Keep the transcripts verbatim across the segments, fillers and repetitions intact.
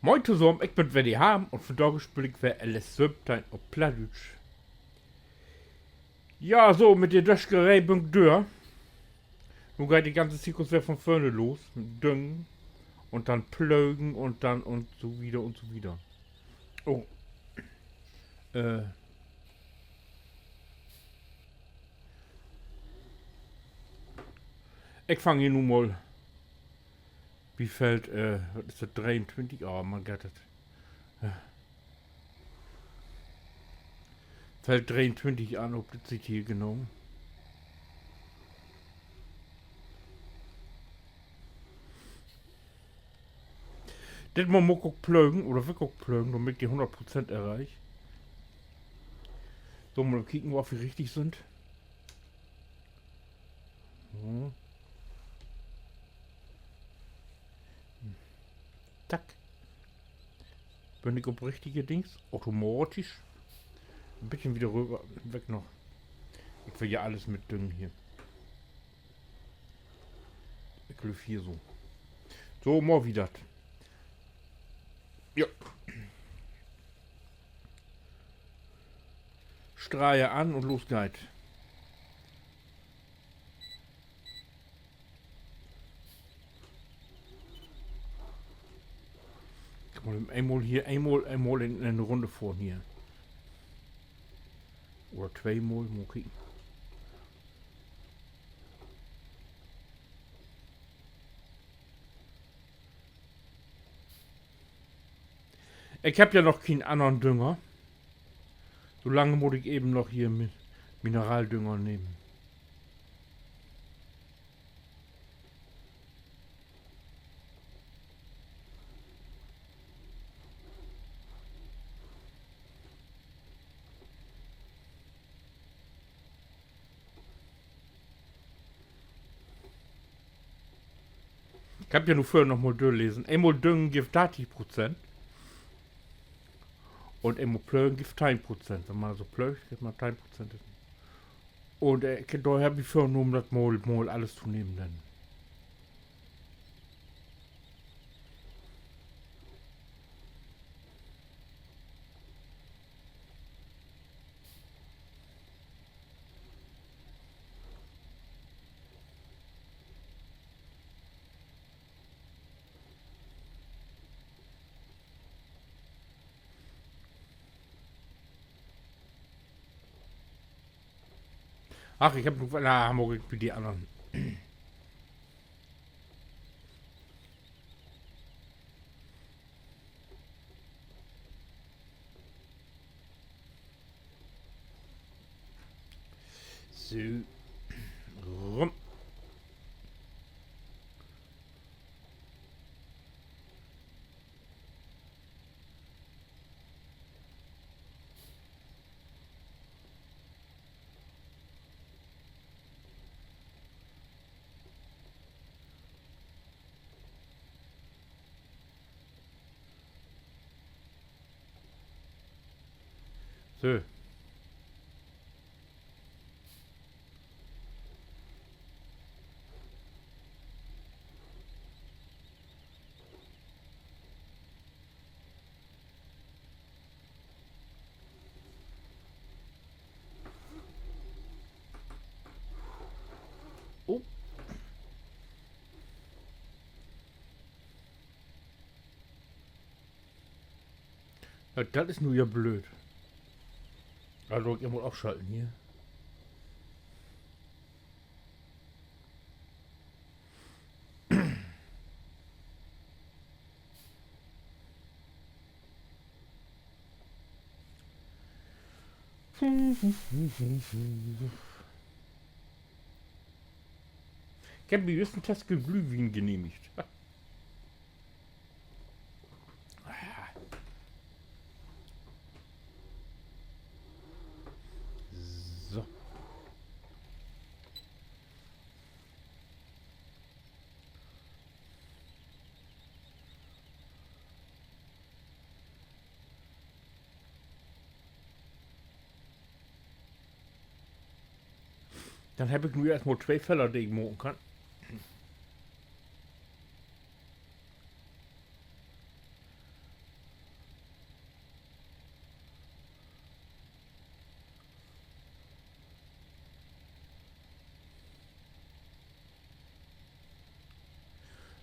Moin tosamen, ik bün weer de Harm un vandaag speel ik weer L S söventeihn op Plattdüütsch. Ja, so, mit de Döscheree bün ik dör. Nu geiht de ganze Zirkus weer von vörne los. Mit Düngen un denn Plögen un denn un so wieder un so wieder. Oh. Äh. Ik fang hier nu mal bi Feld, äh, wat is dat, dreeuntwintig? Oh, man geiht dat. Äh. Feld dreeuntwintig an, op de Siet hier, genau. Ditmal mutt ik ok plögen, oder will ik ok plögen, dormit ik de hunnert Prozent erreik. So, mal kieken, of wi richtig sünd. Hm. Tack. Bün ik op richtige Dings? Automatisch. En bitjen wieder röver, weg noch. Ik will ja allens mit düngen hier. Ik glööv hier so. So, mal wieder. Ja. Streier an un los geiht. Kümmer eenmal hier, eenmal, eenmal in, in de Runne fohren hier. Oder tweemal, mal kieken. Ik hebb ja noch keen annern Dünger. So lang mutt ik even noch hier Mi-, Mineraldünger nehmen. Ik hebb ja nu vörher noch mal dörlesen. Eenmal düngen gifft dartig Prozent. Un eenmal plögen gifft teihn Prozent. Wenn man so plöögt, gifft man teihn Prozent. Un, äh, ik, dor hebb ik vörnahmen, dat mal, mal allens to nehmen denn. Ach, ik hebb noch, na, maak ik bi de annern. So. Rum. So. Oh. Ja, dat is nu ja blööd. Also, ik mutt afschalten hier. Ik hebb mi jüst en Tass Glühwien genehmigt. So. Denn hebb ik nu eerstmal twee Feller, de ik maken kann.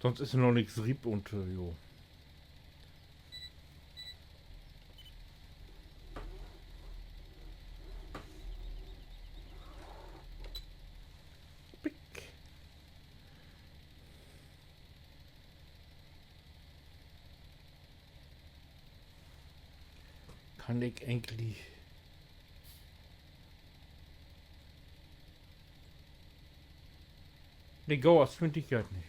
Sonst is noch nix riep un, äh, jo. Pick. Kann ik egentlich. Nee, gau as twintig geiht nich.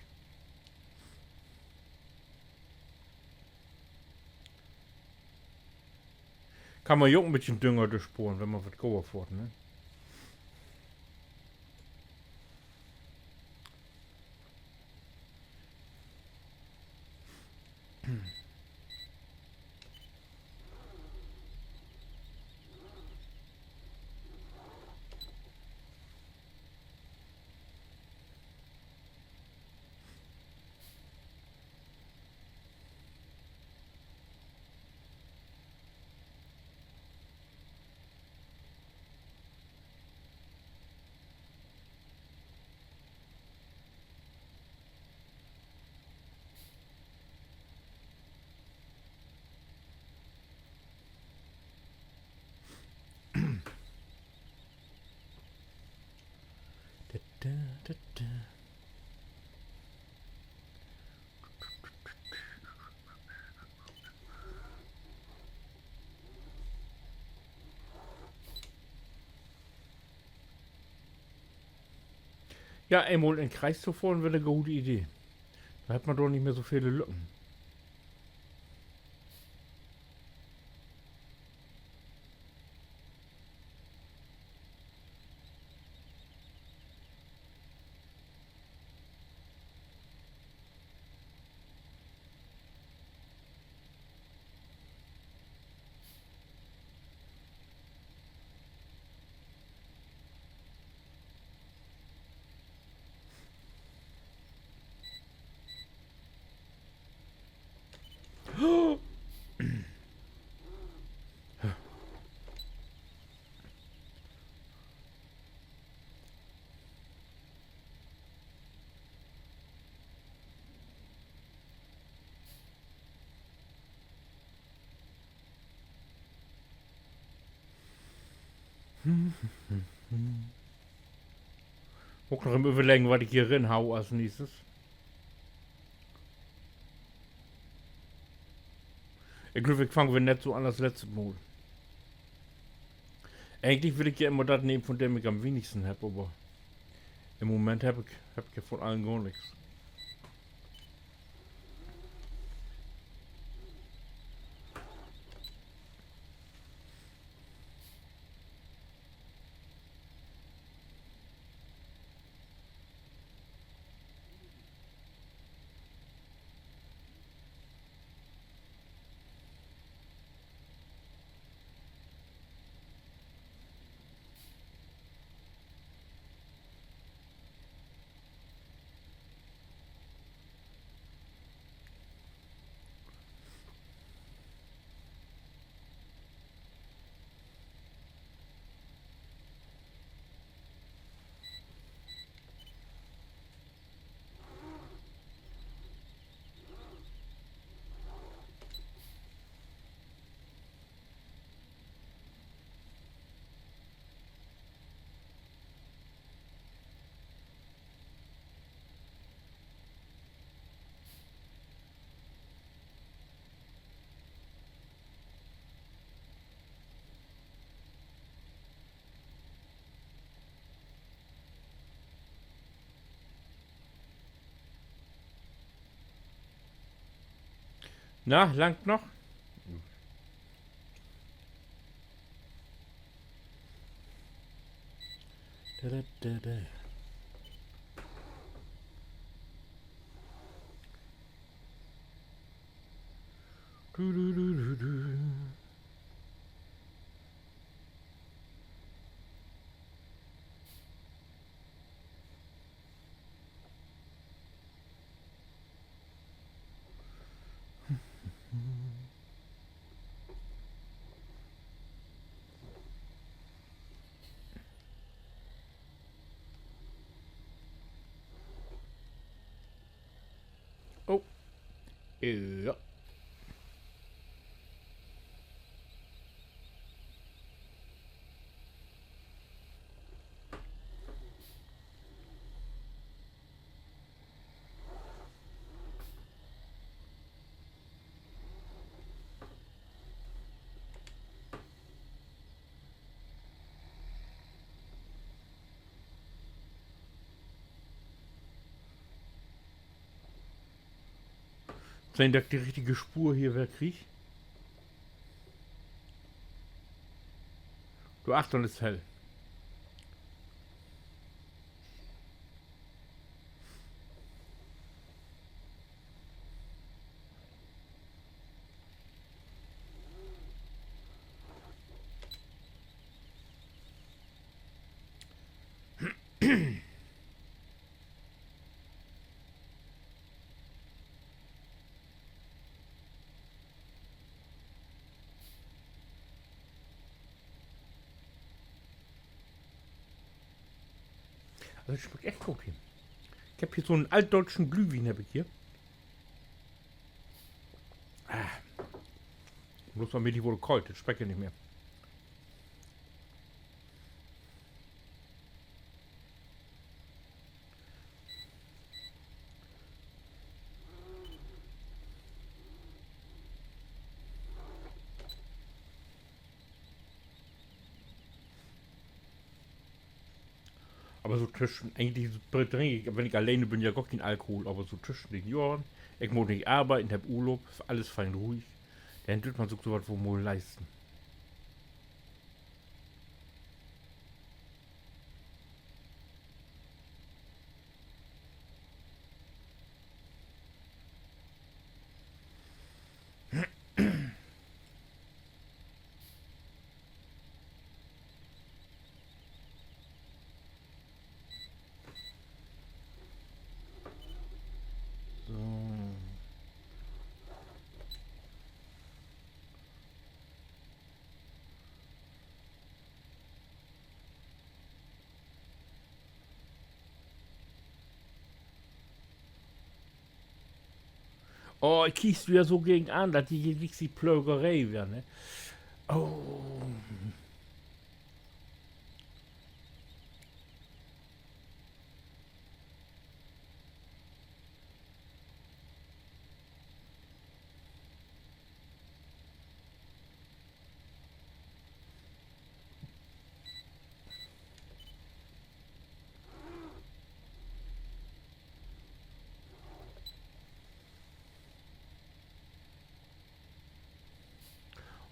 Kann man ja ok en beten Dünger dörsporen, wenn man wat gauer fohrt, ne? Ja, eenmal in Kreis to fohren weer 'ne gode Idee. Dor hett man doch nich mehr so vele Lücken. Ok noch an't Överleggen, wat ik hier rin hau as neegstes. Ik glööv, ik fang weer nett so an as letzte Mal. Egentlich will ik ja immer dat nehmen, von dem ik an'n wenigsten hebb, aver in'n Moment hebb ik, hebb ik ja von allen gor nix. Na, langt noch? Ja. Sehn, dat ik de richtige Spoor hier weer krieg. Dor achtern is hell. Also, dat smeckt echt goot hier. Ik heff hier so'n altdüütschen Glühwien, heff ik hier. Ah. Bloots dormit ik woll koolt, dat smeckt ja nich mehr. Aver so twüschen, egentlich drink ik, wenn ik alleen bün, ja gor keen Alkohol, aver so twüschen de Johren, ik mutt nich arbeiden, heff Urlaub, is allens fein ruhig, denn deit man sik so wat woll mal leisten. So. Oh, ik kiek di ja so gegen an, dat di hier richtig Plögeree weer, ne? Oh.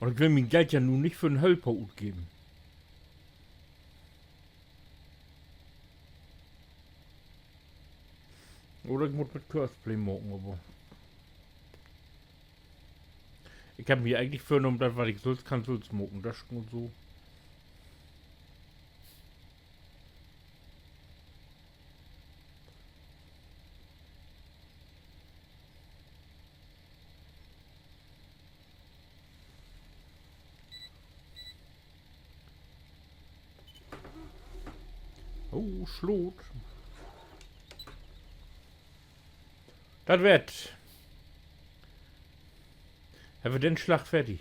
Un ik will mien Geld ja nu nich för en Hölper utgeven. Oder ik mutt mit Courseplay maken, aver ik heff mi egentlich vörnahmen, dat, wat ik sülvst kann, sülvst maken. Dösken un so. Oh, Slot. Dat weer 't. Hebbt wi den Slag fertig.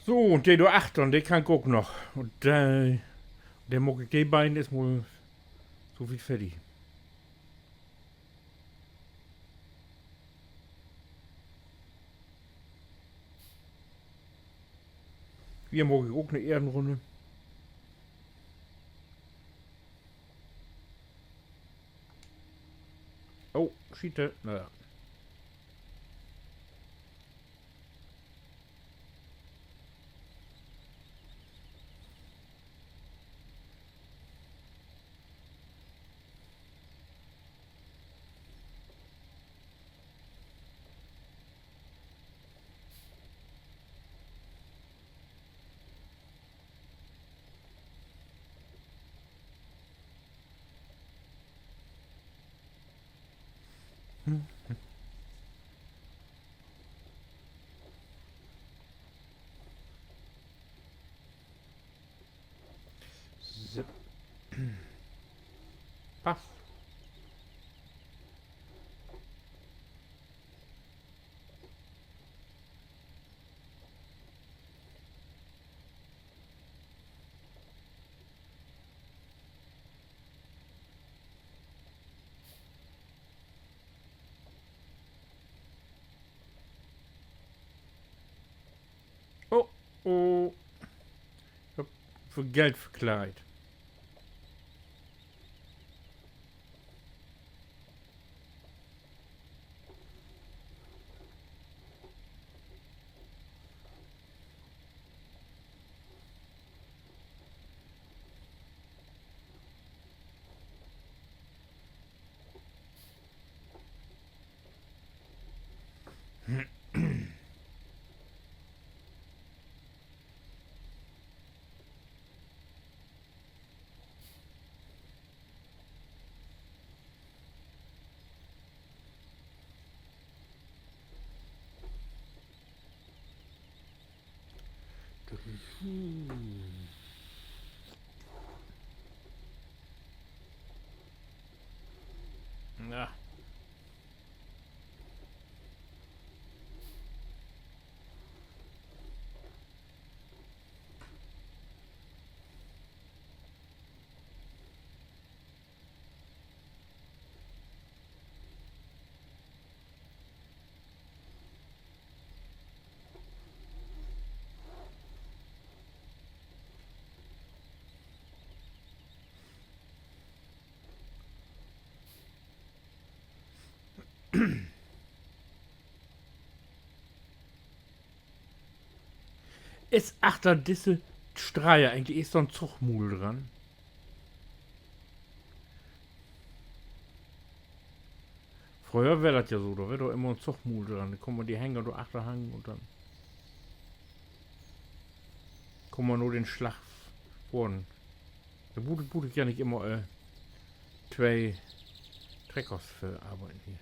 So, un de dor achtern, de kann ik ok noch. Un de, de maak ik, de beiden is mal so wiet fertig. Hier maak ik ok 'ne Ehrenrunne. Oh, Schiete. Na ja. Pass. Oh, oh. Ik heff för Geld verkleidt. Na. Is achter disse Streier egentlich eerst so'n Zuchmuul dran? Fröher weer dat ja so, dor weer doch immer en Zuchmuul dran. Denn kunn man de Hänger dor achter hangen un denn kunn man na den Slag fohren. Dor bruuk, bruuk ik ja nich immer, äh, twee Treckers för arbeiden hier.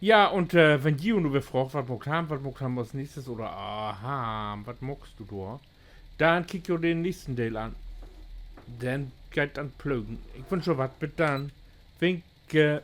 Ja, un, äh, wenn ji nu weer fraagt, wat maakt Harm, wat maakt Harm as nächstes oder, ah, Harm, wat maakst du dor? Denn kiekt jo den nächsten Deel an. Denn geiht dat an Plögen. Ik wünsch jo wat, bit denn. Winke.